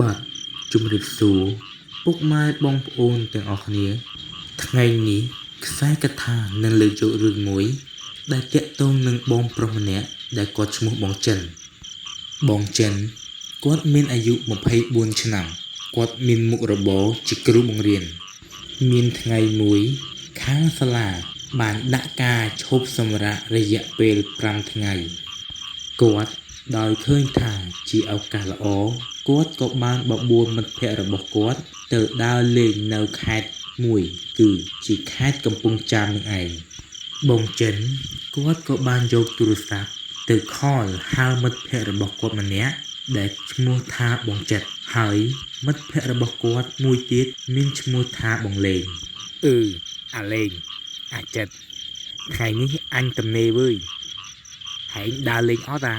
បាទជំរាបសួរពុកម៉ែបងប្អូនទាំងអស់គ្នាថ្ងៃនេះខ្សែកថានឹងលើកយករឿងមួយដែលទាក់ទងនឹងបងប្រុសម្នាក់ដែលគាត់ឈ្មោះបងចិនបងចិនគាត់មានអាយុ24ឆ្នាំគាត់មានមុខរបរជាគ្រូបង្រៀនមានថ្ងៃមួយខាងសាលាបានដាក់ការឈប់សម្រាករយៈពេល5ថ្ងៃគាត់ដោយឃើញថាជាឱកាសល្អគាត់ក៏បានបបួលមិត្តភក្តិរបស់គាត់ទៅដើរលេងនៅខេត្តមួយគឺជាខេត្តកំពង់ចាមនឹងឯងបងចិនគាត់ក៏បានយកទូរស័ព្ទទៅខលហៅមិត្តភក្តិរបស់គាត់ម្នាក់ដែលឈ្មោះថាបងចិត្តហើយមិត្តភក្តិរបស់គាត់មួយទៀតមានឈ្មោះថាបងលេងអាលេងអាចិត្តថ្ងៃនេះអញទំនេរវើយហែងដើរលេងអត់អា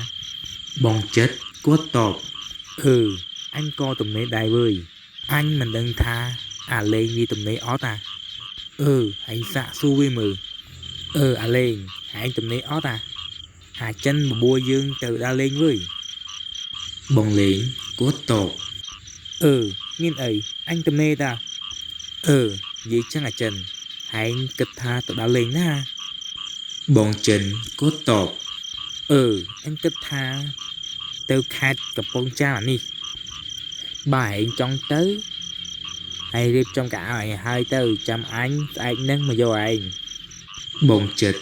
បងចិត្តគាត់តបអញក៏ទំនេរដែរវើយអញមិនដឹងថាអាលេងវាទំនេរអត់អាហែងសាកសួរវាមើលអាលេងហែងទំនេរអត់អាអាចិនបបួលយើងទៅដើរលេងវើយបងលេងគាត់តបមានអីអញទំនេរតានិយាយចឹងអាចិនហែងគិតថាទៅដើរលេងណាបងចិនគាត់តបអញគិតថាទៅខេត្តកំពង់ចាមអានេះបើឯងចង់ទៅហើយរៀបចំកៅអៅឲ្យហើយទៅចាំអញស្អែកនឹងមកយកឯងបងចិត្ត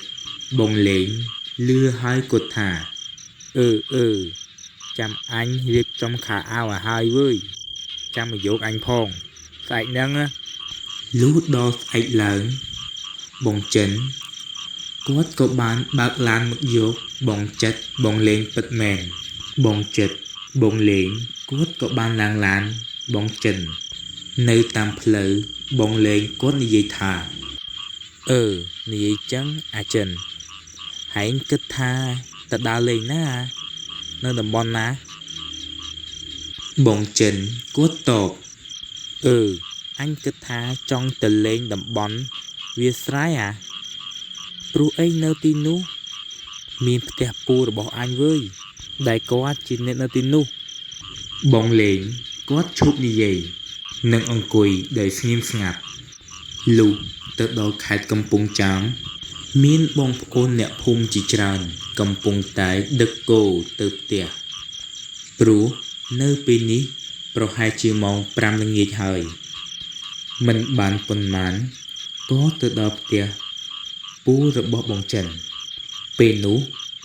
បងលេងលឺហើយគាត់ថាចាំអញរៀបចំខោអាវឲ្យហើយវើយចាំមកយកអញផងស្អែកនឹងលុះដល់ស្អែកឡើងបងចិនគាត់ក៏បានបើកឡានមកយកបងចិត្តបងលេងពិតមែនបងចិត្តបងលេងគាត់ក៏បានឡើងឡានបងចិននៅតាមផ្លូវបងលេងគាត់និយាយថានិយាយចឹងអាចិនហែងគិតថាទៅដើរលេងណានៅតំបន់ណាបងចិនគាត់តបអញគិតថាចង់ទៅលេងតំបន់វាស្រែអាព្រោះអីនៅទីនោះមានផ្ទះពូរបស់អញវើយដែលគាត់ជាអ្នកនៅទីនោះបងលេងគាត់ឈប់និយាយនិងអង្គុយដោយស្ងៀមស្ងាត់លុះទៅដល់ខេត្តកំពង់ចាមមានបងប្អូនអ្នកភូមិជាច្រើនកំពុងតែដឹកគោទៅផ្ទះព្រោះនៅពេលនេះប្រហែលជាម៉ោង5ល្ងាចហើយមិនបានប៉ុន្មានក៏ទៅដល់ផ្ទះពូរបស់បងចិនពេលនោះ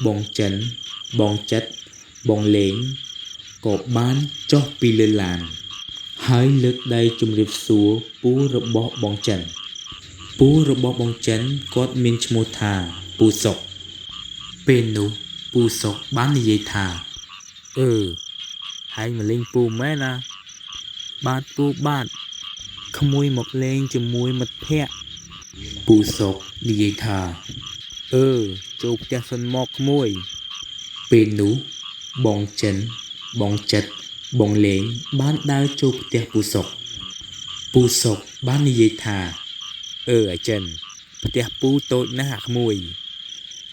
បងចិនបងចិត្តបងលេងក៏បានចុះពីលើឡានហើយលើកដៃជម្រាបសួរពូរបស់បងចិនពូរបស់បងចិនគាត់មានឈ្មោះថាពូសុកពេលនោះពូសុកបាននិយាយថាហែងមកលេងពូមែនណាបាទពូបាទក្មួយមកលេងជាមួយមិត្តភក្តិពូសុកនិយាយថាចូលផ្ទះសិនមកក្មួយពេលនោះបងចិនបងចិត្តបងលេងបានដើរចូលផ្ទះពូសុកពូសុកបាននិយាយថាអាចិនផ្ទះពូតូចណាស់អាក្មួយ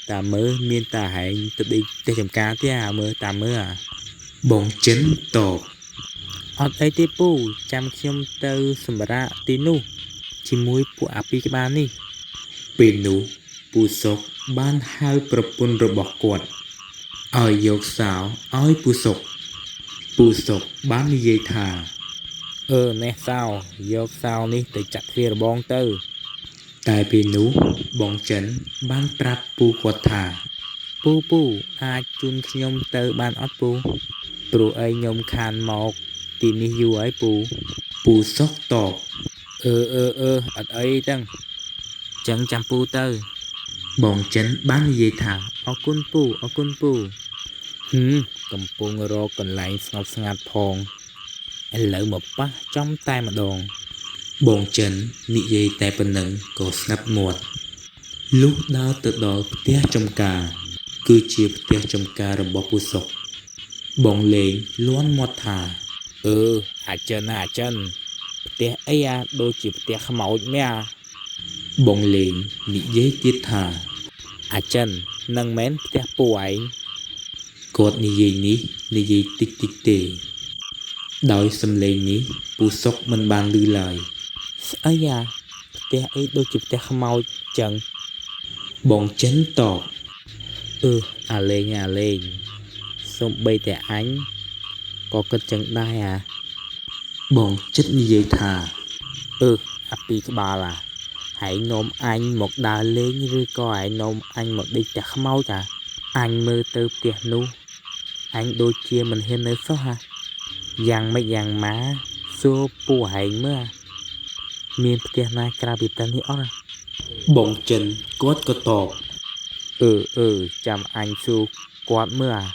តាមមើលមានតាហែងទៅដេកផ្ទះចំការទេអាមើលតាមមើលអាបងចិនតបអត់អីទេពូចាំខ្ញុំទៅសម្រាកទីនោះជាមួយពួកអាពីរក្បាលនេះពេលនោះពូសុកបានហៅប្រពន្ធរបស់គាត់ឲ្យយកសោឲ្យពូសុកពូសុកបាននិយាយថានេះសោយកសោនេះទៅចាក់ទ្វាររបងទៅតែពេលនោះបងចិនបានប្រាប់ពូគាត់ថាពូអាចជូនខ្ញុំទៅបានអត់ពូព្រោះអីខ្ញុំខានមកទីនេះយូរហើយពូពូសុកតបអត់អីទាំងចឹងចាំពូទៅបងចិនបាននិយាយថាអរគុណពូអរគុណពូកំពុងរកកន្លែងស្ងប់ស្ងាត់ផង ឥឡូវមកប៉ះចំតែម្ដងបងចិននិយាយតែប៉ុណ្ណឹងក៏ស្ងាត់មាត់លុះដើរទៅដល់ផ្ទះចំការគឺជាផ្ទះចំការរបស់ពូសុកបងលេងលាន់មាត់ថា អឺអាចិនណាអាចិនផ្ទះអីអាដូចជាផ្ទះខ្មោចមែនអា បងលេងនិយាយទៀតថា អាចិននឹងមែនផ្ទះពូឯង គាត់និយាយនេះនិយាយតិចតិចទេដោយសំឡេងនេះពូសុកមិនបានឮឡើយ ស្អីអាផ្ទះអីដូចជាផ្ទះខ្មោចចឹង បងចិនតប អឺអាលេងអាលេងសំបីតែអញក៏គិតចឹងដែរអា បងចិត្តនិយាយថា អឺអាពីរក្បាលអាហែងនាំអញមកដើរលេងឬក៏ហែងនាំអញមកដេកផ្ទះខ្មោចអាអញមើលទៅផ្ទះនោះអញដូចជាមិនហ៊ាននៅសោះអាយ៉ាងម៉េចយ៉ាងម៉ាសួរពូហែងមើលអាមានផ្ទះណាក្រៅពីផ្ទះនេះអត់អា បងចិនគាត់ក៏តប អឺអឺចាំអញសួរគាត់មើលអា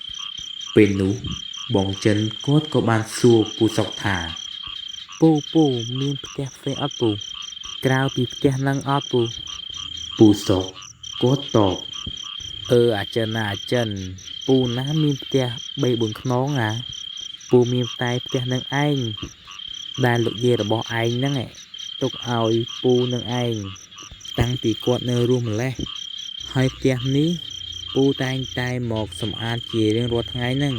ពេលនោះបងចិនគាត់ក៏បានសួរពូសុកថា ពូពូមានផ្ទះផ្សេងអត់ពូក្រៅពីផ្ទះនឹងអត់ពូ ពូសុកគាត់តប អឺអាចិនណាអាចិនពូណាមានផ្ទះ3 4ខ្នងអាពូមានតែផ្ទះនឹងឯងដែលលោកយាយរបស់ឯងហ្នឹងឯងទុកឲ្យពូនឹងឯងតាំងពីគាត់នៅរស់ម្លេះហើយផ្ទះនេះពូតែងតែមកសម្អាតជារៀងរាល់ថ្ងៃហ្នឹង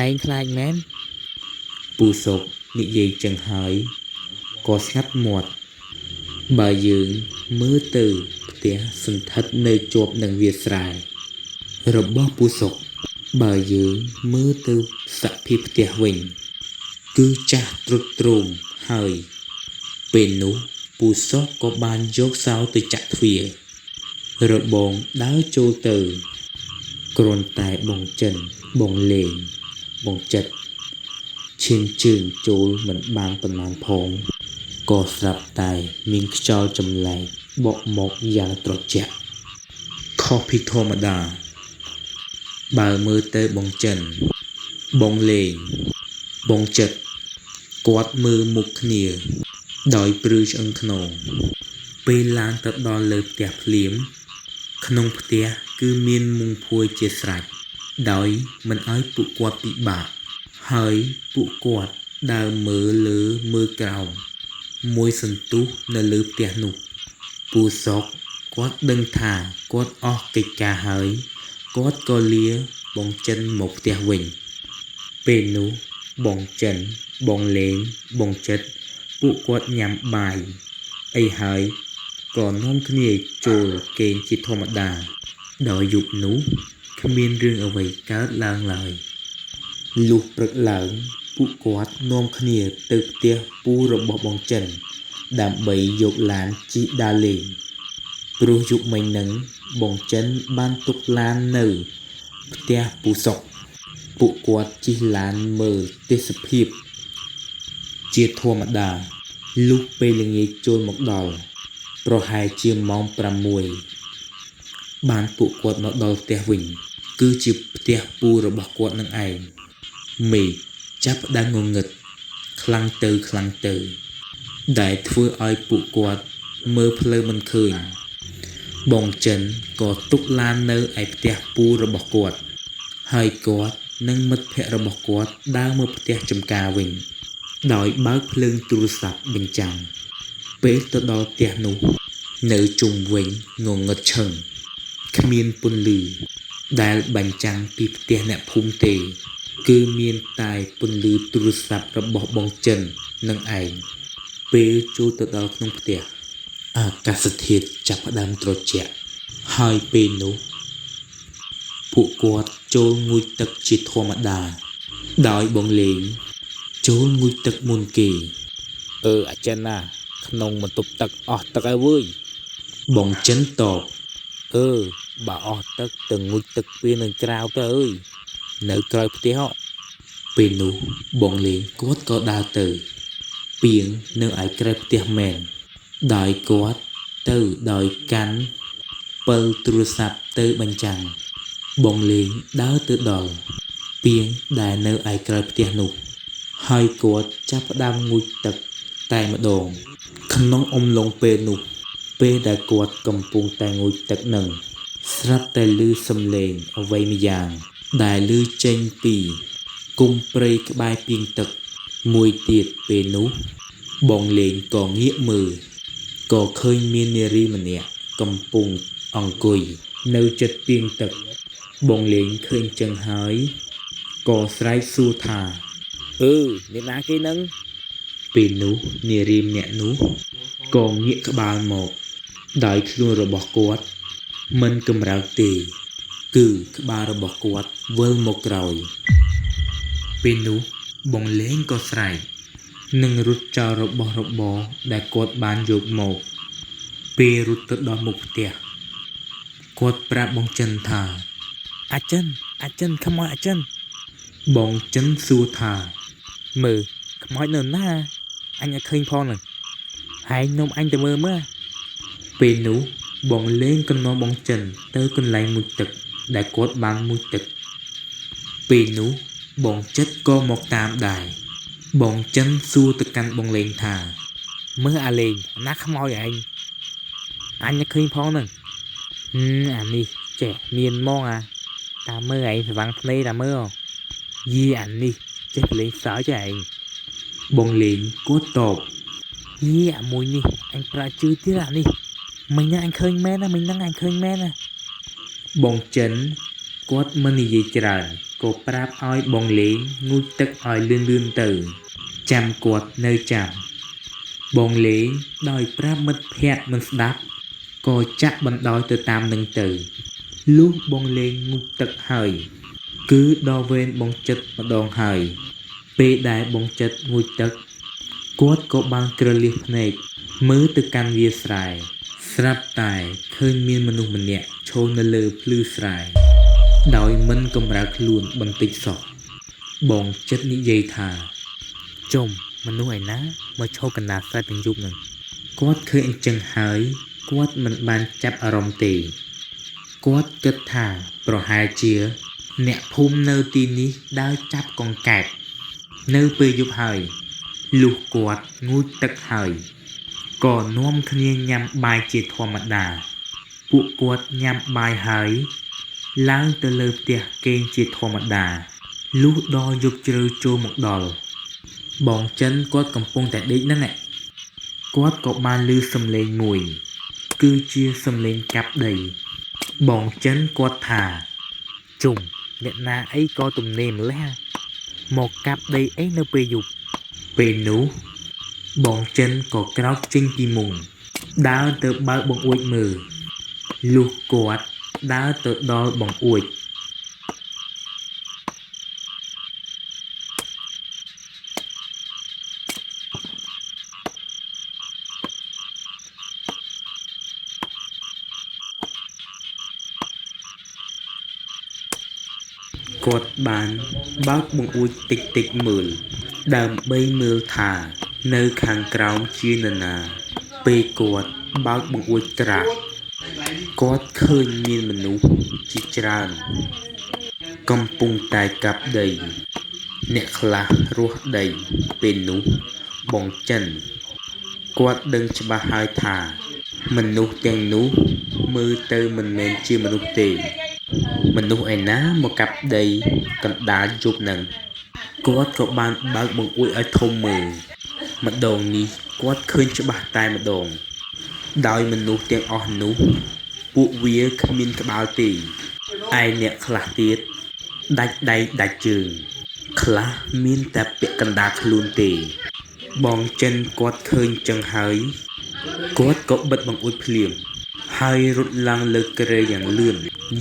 ឯងខ្លាចមែន ពូសុកនិយាយចឹងហើយក៏ស្ងាត់មាត់បើយើងមើលទៅផ្ទះសន្ធិដ្ឋនៅជាប់នឹងវាលស្រែរបស់ពូសុកបើយើងមើលទៅសភាពផ្ទះវិញគឺចាស់ទ្រុឌទ្រោមហើយពេលនោះពូសុកក៏បានយកសោទៅចាក់ទ្វាររបងដើរចូលទៅគ្រាន់តែបងចិនបងលេងបងចិត្តឈានជើងចូលមិនបានប៉ុន្មានផងក៏ស្រាប់តែមានខ្យល់ចម្លែកបក់មកយ៉ាងត្រជាក់ខុសពីធម្មតាបើមើលទៅបងចិនបងលេងបងចិត្តគាត់មើលមុខគ្នាដោយព្រឺឆ្អឹងខ្នងពេលឡើងទៅដល់លើផ្ទះភ្លាមក្នុងផ្ទះគឺមានមុងភួយជាស្រេចដោយមិនឲ្យពួកគាត់ពិបាកហើយពួកគាត់ដើរមើលលើមើលក្រោមមួយសន្ទុះនៅលើផ្ទះនោះពូសុកគាត់ដឹងថាគាត់អស់កិច្ចការហើយគាត់ក៏លាបងចិនមកផ្ទះវិញពេលនោះបងចិនបងលេងបងចិត្តពួកគាត់ញ៉ាំបាយអីហើយក៏នាំគ្នាចូលគេងជាធម្មតាដោយយប់នោះគ្មានរឿងអ្វីកើតឡើងឡើយលុះព្រឹកឡើងពួកគាត់នាំគ្នាទៅផ្ទះពូរបស់បងចិនដើម្បីយកឡានជិះដើរលេងព្រោះយប់មិញនឹងបងចិនបានទុកឡាននៅផ្ទះពូសុកពួកគាត់ជិះឡានមើលទេសភាពជាធម្មតាលុះពេលល្ងាចចូលមកដល់ប្រហែលជាម៉ោង6បានពួកគាត់មកដល់ផ្ទះវិញគឺជាផ្ទះពូរបស់គាត់នឹងឯងមេឃចាប់ផ្ដើមងងឹតខ្លាំងទៅខ្លាំងទៅដែលធ្វើឲ្យពួកគាត់មើលផ្លូវមិនឃើញបងចិនក៏ទុកឡាននៅឯផ្ទះពូរបស់គាត់ហើយគាត់និងមិត្តភក្តិរបស់គាត់ដើរមកផ្ទះចំការវិញដោយបើកភ្លើងទូរស័ព្ទបញ្ចាំងពេលទៅដល់ផ្ទះនោះនៅជុំវិញងងឹតឈឹងគ្មានពន្លឺដែលបញ្ចាំងពីផ្ទះអ្នកភូមិទេគឺមានតែពន្លឺទូរស័ព្ទរបស់បងចិននឹងឯងពេលចូលទៅដល់ក្នុងផ្ទះអាកាសធាតុចាប់ផ្ដើមត្រជាក់ហើយពេលនោះពួកគាត់ចូលងូតទឹកជាធម្មតាដោយបងលេងចូលងូតទឹកមុនគេ អឺអាចិនណាក្នុងបន្ទប់ទឹកអស់ទឹកហើយវើយ បងចិនតប អឺបើអស់ទឹកទៅងូតទឹកពីនៅក្រៅទៅអើយនៅក្រោយផ្ទះហ៎ ពេលនោះបងលេងគាត់ក៏ដើរទៅពីងនៅឯក្រៅផ្ទះមែនដោយគាត់ទៅដោយកាន់ពិលទូរស័ព្ទទៅបញ្ចាំងបងលេងដើរទៅដល់ពីងដែលនៅឯក្រោយផ្ទះនោះ ហើយគាត់ចាប់ផ្ដើមងូតទឹកតែម្ដង ក្នុងអំឡុងពេលនោះ ពេលដែលគាត់កំពុងតែងូតទឹកនឹង ស្រាប់តែឮសំឡេងអ្វីម្យ៉ាង ដែលឮចេញពីគុម្ពព្រៃក្បែរពាងទឹកមួយទៀតពេលនោះ បងលេងក៏ងាកមើល ក៏ឃើញមាននារីម្នាក់កំពុងអង្គុយនៅជិតពាងទឹក បងលេងឃើញចឹងហើយ ក៏ស្រែកសួរថា អឺអ្នកណាគេនឹង ពេលនោះនារីម្នាក់នោះក៏ងាកក្បាលមក ដោយខ្លួនរបស់គាត់មិនកម្រើកទេ គឺក្បាលរបស់គាត់វិលមកក្រោយ ពេលនោះបងលេងក៏ស្រែក និងរត់ចោលរបស់របរដែលគាត់បានយកមក ពេលរត់ទៅដល់មុខផ្ទះ គាត់ប្រាប់បងចិនថា អាចិនអាចិនខ្មោចអាចិន បងចិនសួរថា មើលខ្មោចនៅណាអញអត់ឃើញផងហ្នឹងហែងនំអញទៅមើលមើល ពេលនោះបងលេងក៏នាំបងចិនទៅកន្លែងមុជទឹកដែលគាត់បានមុជទឹក ពេលនោះបងចិត្តក៏មកតាមដែរ បងចិនសួរទៅកាន់បងលេងថា មើលអាលេងណាខ្មោចឯងអញអត់ឃើញផងហ្នឹងអានេះចេះមានហ្មងអាតាមមើលឯងស្វាងភ្នែកតាមមើលយីអានេះចេះទៅលេងសើចឯង បងលេងគាត់តប យីអាមួយនេះអញប្រាក់ជឿទៀតអានេះមិញហ្នឹងអញឃើញមែនណាមិញហ្នឹងអញឃើញមែនណា បងចិនគាត់មិននិយាយច្រើនក៏ប្រាប់ឲ្យបងលេងងូតទឹកឲ្យលឿនៗទៅ ចាំគាត់នៅចាំ បងលេងដោយប្រាប់មិត្តភក្តិមិនស្ដាប់ក៏ចាក់បណ្ដោយទៅតាមនឹងទៅ លុះបងលេងងូតទឹកហើយ គឺដល់វេនបងចិត្តម្ដងហើយ ពេលដែលបងចិត្តងូតទឹក គាត់ក៏បានក្រលៀសភ្នែកមើលទៅកាន់វាលស្រែ ស្រាប់តែឃើញមានមនុស្សម្នាក់ឈរនៅលើភ្លឺស្រែ ដោយមិនកម្រើកខ្លួនបន្តិចសោះ បងចិត្តនិយាយថា ជុំមនុស្សឯណាមកឈរកណ្ដាលស្រែទាំងយប់នឹង គាត់ឃើញអញ្ចឹងហើយ គាត់មិនបានចាប់អារម្មណ៍ទេ គាត់គិតថាប្រហែលជា អ្នកភូមិនៅទីនេះដើរចាប់កង្កែបនៅពេលយប់ហើយ លុះគាត់ងូតទឹកហើយ ក៏នាំគ្នាញ៉ាំបាយជាធម្មតា ពួកគាត់ញ៉ាំបាយហើយ ឡើងទៅលើផ្ទះគេងជាធម្មតា លុះដល់យប់ជ្រៅចូលមកដល់ បងចិនគាត់កំពុងតែដេកហ្នឹងឯង គាត់ក៏បានឮសំឡេងមួយ គឺជាសំឡេងកាប់ដី បងចិនគាត់ថា ជុំអ្នកណាអីក៏ទំនេរម្ល៉េះមកកាប់ដីអីនៅពេលយប់ ពេលនោះបងចិនក៏ក្រោកចេញពីមុង ដើរទៅបើកបង្អួចមើល លុះគាត់ដើរទៅដល់បង្អួច គាត់បានបើកបង្អួចតិចៗមើល ដើម្បីមើលថានៅខាងក្រោមជានរណា ពេលគាត់បើកបង្អួចត្រាស់ គាត់ឃើញមានមនុស្សជាច្រើន កំពុងតែកាប់ដី អ្នកខ្លះរាស់ដី ពេលនោះបងចិន គាត់ដឹងច្បាស់ហើយថា មនុស្សទាំងនោះមើលទៅមិនមែនជាមនុស្សទេ មនុស្សឯណាមកកាប់ដីកណ្ដាលយប់នឹង គាត់ក៏បានបើកបង្អួចឲ្យធំមើល ម្ដងនេះគាត់ឃើញច្បាស់តែម្ដង ដោយមនុស្សទាំងអស់នោះ ពួកវាគ្មានក្បាលទេ ឯអ្នកខ្លះទៀតដាច់ដៃដាច់ជើង ខ្លះមានតែពាក់កណ្ដាលខ្លួនទេ បងចិនគាត់ឃើញចឹងហើយ គាត់ក៏បិទបង្អួចភ្លាម ហើយរត់ឡើងលើគ្រែយ៉ាងលឿន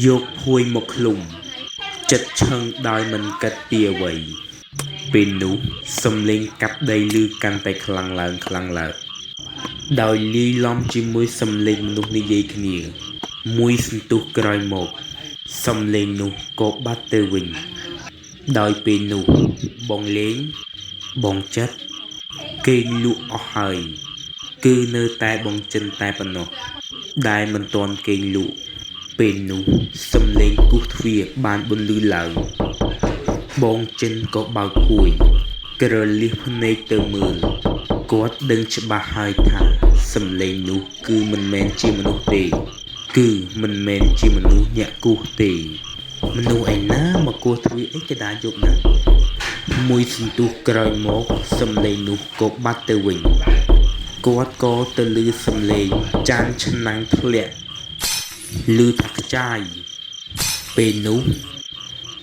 យកភួយមកឃ្លុំ ចិត្តឈឹងដោយមិនគិតពីអ្វី ពេលនោះសំឡេងកាប់ដីឮកាន់តែខ្លាំងឡើងខ្លាំងឡើង ដោយលាយឡំជាមួយសំឡេងមនុស្សនិយាយគ្នា មួយសន្ទុះក្រោយមក សំឡេងនោះក៏បាត់ទៅវិញ ដោយពេលនោះបងលេង បងចិត្តគេងលក់អស់ហើយ គឺនៅតែបងចិនតែប៉ុណ្ណោះ ដែលមិនទាន់គេងលក់ ពេលនោះសំឡេងគោះទ្វារបានបន្លឺឡើង បងចិនក៏បើកភួយ ក្រលៀសភ្នែកទៅមើលគាត់ដឹងច្បាស់ហើយថាសំឡេងនោះគឺមិនមែនជាមនុស្សទេគឺមិនមែនជាមនុស្សអ្នកគោះទេមនុស្សឯណាមកគោះទ្វារអីកដាយប់ហ្នឹងមួយសន្ទុះក្រោយមកសំឡេងនោះក៏បាត់ទៅវិញគាត់ក៏ទៅឮសំឡេងចានឆ្នាំងធ្លាក់ឮថាខ្ចាយពេលនោះ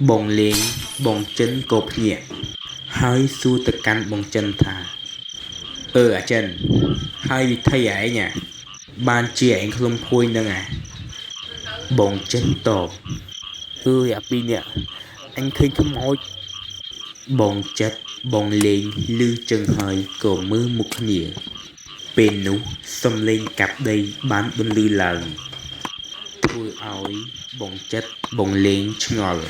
បងលេងបងចិនក៏ភ្ញាក់ហើយសួរទៅកាន់បងចិនថាអឺអាចិនហើយវិធីឯងបានជាឯងឃ្លុំភួយនឹងអាបងចិនតបអើយអាពីរនេះអញឃើញខ្មោចបងចិត្តបងលេងឮចឹងហើយក៏មើលមុខគ្នាពេលនោះសំឡេងកាប់ដីបានបន្លឺឡើងធ្វើឲ្យបងចិត្តបងលេងឆ្ងល់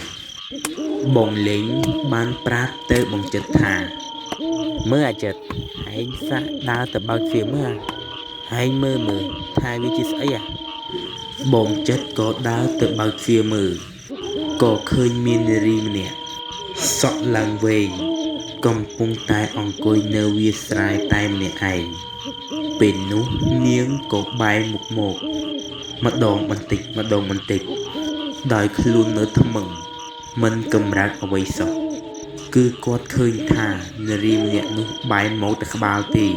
បងលេងបានប្រាប់ទៅបងចិត្តថាមើលអាចិត្តឯងសាក់ដើរទៅបើកទ្វារមើលឯងមើលមើលថាវាជាស្អីអាបងចិត្តក៏ដើរទៅបើកទ្វារមើលក៏ឃើញមាននារីម្នាក់សក់ឡើងវែងកំពុងតែអង្គុយនៅវាលស្រែតែម្នាក់ឯងពេលនោះនាងក៏បែរមុខមកម្ដងបន្តិចម្ដងបន្តិចដោយខ្លួននៅថ្មឹងមិនកម្រើកអ្វីសោះគឺគាត់ឃើញថានារីម្នាក់នោះបែរមកតែក្បាលទេ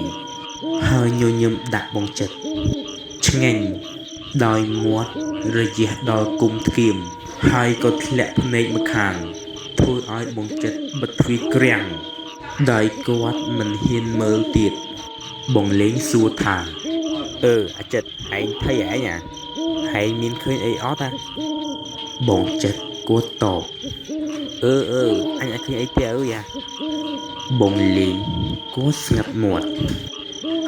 ហើយញញឹមដាក់បងចិត្តឆ្ងាញ់ដោយមាត់រយះដល់គុំធ្គាមហើយក៏ធ្លាក់ភ្នែកម្ខាងធ្វើឲ្យបងចិត្តបិទទ្វារក្រាំងដោយគាត់មិនហ៊ានមើលទៀតបងលេងសួរថាអឺអាចិត្តឯងថៃឯងអាឯងមានឃើញអីអត់អាបងចិត្តគាត់តបអឺអញអត់ឃើញអីទេអើយអាបងលេងគាត់ស្ងាត់មាត់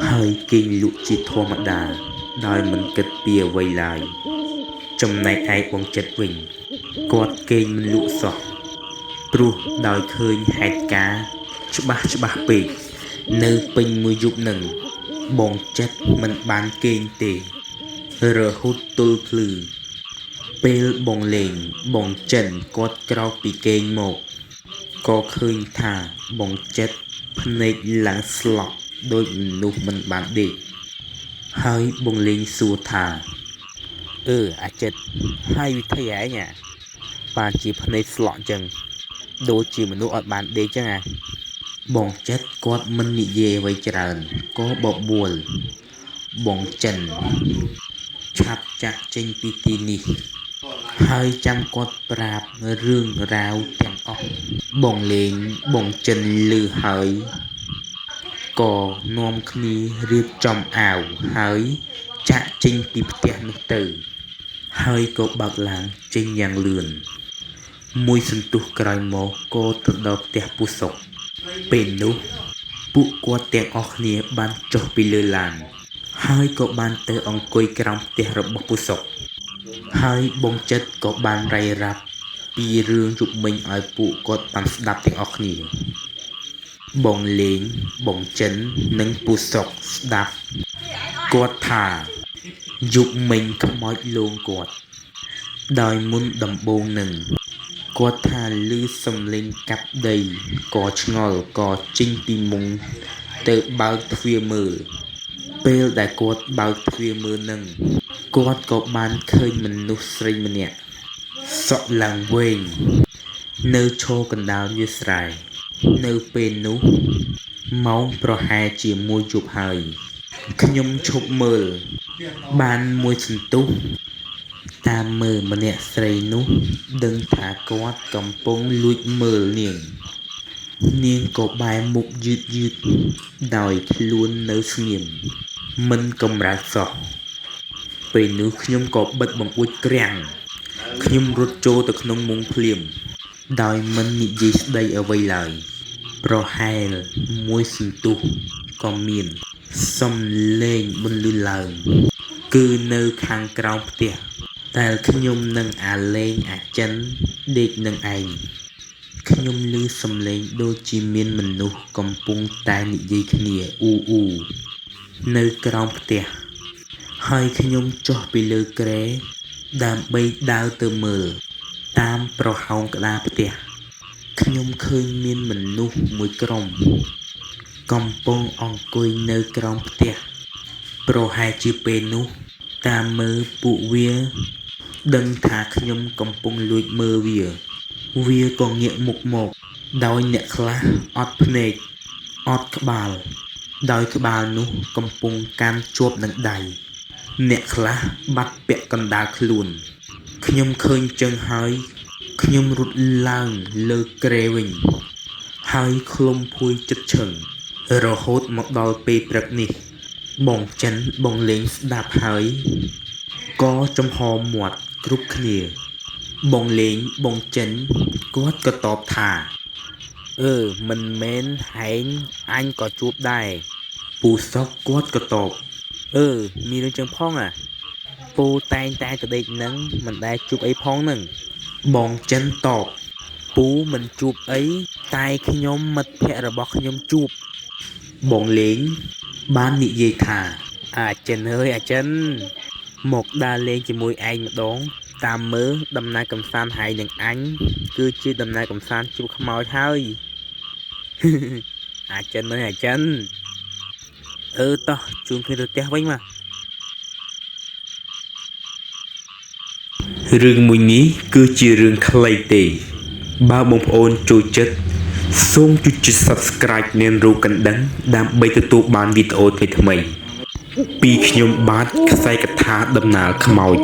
ហើយគេងលក់ជាធម្មតាដោយមិនគិតពីអ្វីឡើយចំណែកឯបងចិត្តវិញគាត់គេងមិនលក់សោះព្រោះដោយឃើញហេតុការណ៍ច្បាស់ពេកនៅពេញមួយយប់នឹងបងចិត្តមិនបានគេងទេរហូតទល់ភ្លឺពេលបងលេងបងចិនគាត់ក្រោកពីគេងមកក៏ឃើញថាបងចិត្តភ្នែកឡើងស្លក់ដូចមនុស្សមិនបានដេកហើយបងលេងសួរថាអឺអាចិត្តហើយវិធីឯងបានជាភ្នែកស្លក់ចឹងដូចជាមនុស្សអត់បានដេកចឹងអាបងចិត្តគាត់មិននិយាយអ្វីច្រើនក៏បបួលបងចិនឆាប់ចាក់ចេញពីទីនេះហើយចាំគាត់ប្រាប់រឿងរ៉ាវទាំងអស់បងលេងបងចិនឮហើយក៏នាំគ្នារៀបចំអាវហើយចាក់ចេញពីផ្ទះនោះទៅហើយក៏បើកឡានចេញយ៉ាងលឿនមួយសន្ទុះក្រោយមកក៏ទៅដល់ផ្ទះពូសុកពេលនោះពួកគាត់ទាំងអស់គ្នាបានចុះពីលើឡានហើយក៏បានទៅអង្គុយក្រោមផ្ទះរបស់ពូសុកហើយបងចិត្តក៏បានរាយរាប់ពីរឿងយប់មិញឲ្យពួកគាត់បានស្ដាប់ទាំងអស់គ្នាបងលេងបងចិននិងពូសុកស្ដាប់គាត់ថាយប់មិញខ្មោចលងគាត់ដោយមុនដំបូងនឹងគាត់ថាឮសំឡេងកាប់ដីក៏ឆ្ងល់ក៏ចេញពីមុងទៅបើកទ្វារមើលពេលដែលគាត់បើកទ្វារមើលនឹងគាត់ក៏បានឃើញមនុស្សស្រីម្នាក់សក់ឡើងវែងនៅឈរកណ្ដាលវាលស្រែនៅពេលនោះម៉ោងប្រហែលជាមួយយប់ហើយខ្ញុំឈប់មើលបានមួយសន្ទុះតាមមើលម្នាក់ស្រីនោះដឹងថាគាត់កំពុងលួចមើលនាងនាងក៏បែរមុខយឺតៗដោយខ្លួននៅស្ងៀមមិនកម្រើកសោះពេលនោះខ្ញុំក៏បិទបង្អួចក្រាំងខ្ញុំរត់ចូលទៅក្នុងមុងភ្លាមដោយមិននិយាយស្ដីអ្វីឡើយប្រហែលមួយសន្ទុះក៏មានសំឡេងបន្លឺឡើងគឺនៅខាងក្រោមផ្ទះដែលខ្ញុំនិងអាលេងអាចិនដេកនឹងឯងខ្ញុំឮសំឡេងដូចជាមានមនុស្សកំពុងតែនិយាយគ្នាអ៊ូអ៊ូនៅក្រោមផ្ទះហើយខ្ញុំចុះពីលើគ្រែដើម្បីដើរទៅមើលតាមប្រហោងក្តារផ្ទះ ខ្ញុំឃើញមានមនុស្សមួយក្រុមកំពុងអង្គុយនៅក្រោមផ្ទះប្រហែលជាពេលនោះតាមមើលពួកវាដឹងថាខ្ញុំកំពុងលួចមើលវាវាក៏ងាកមុខមកដោយអ្នកខ្លះអត់ភ្នែកអត់ក្បាលដោយក្បាលនោះកំពុងកាន់ជាប់នឹងដៃអ្នកខ្លះបាត់ពាក់កណ្ដាលខ្លួនខ្ញុំឃើញចឹងហើយខ្ញុំរត់ឡើងលើគ្រែវិញហើយឃ្លុំភួយចិត្តឈឹងរហូតមកដល់ពេលព្រឹកនេះបងចិនបងលេងស្ដាប់ហើយក៏ចំហមាត់គ្រប់គ្នាបងលេងបងចិនគាត់ក៏តបថាមិនមែនហែងអញក៏ជួបដែរពូសុកគាត់ក៏តបមានរឿងចឹងផងអាពូតែងតែទៅដេកនឹងមិនដែលជួបអីផងនឹងបងចិនតបពូមិនជួបអីតែខ្ញុំមិត្តភក្តិរបស់ខ្ញុំជួបបងលេងបាននិយាយថាអាចិនអើយអាចិនមកដើរលេងជាមួយឯងម្ដងតាមមើលដំណើរកំសាន្តហែងនឹងអញគឺជាដំណើរកំសាន្តជួបខ្មោចហើយអាចិនអើយអាចិនតោះជូនគ្នាទៅផ្ទះវិញមករឿងមួយនេះគឺជារឿងខ្លីទេបើបងប្អូនចូលចិត្តសូមចុច Subscribe និងរូបកណ្ដឹងដើម្បីទទួលបានវីដេអូថ្មីៗពីខ្ញុំបាទខ្សែកថាដំណើរខ្មោច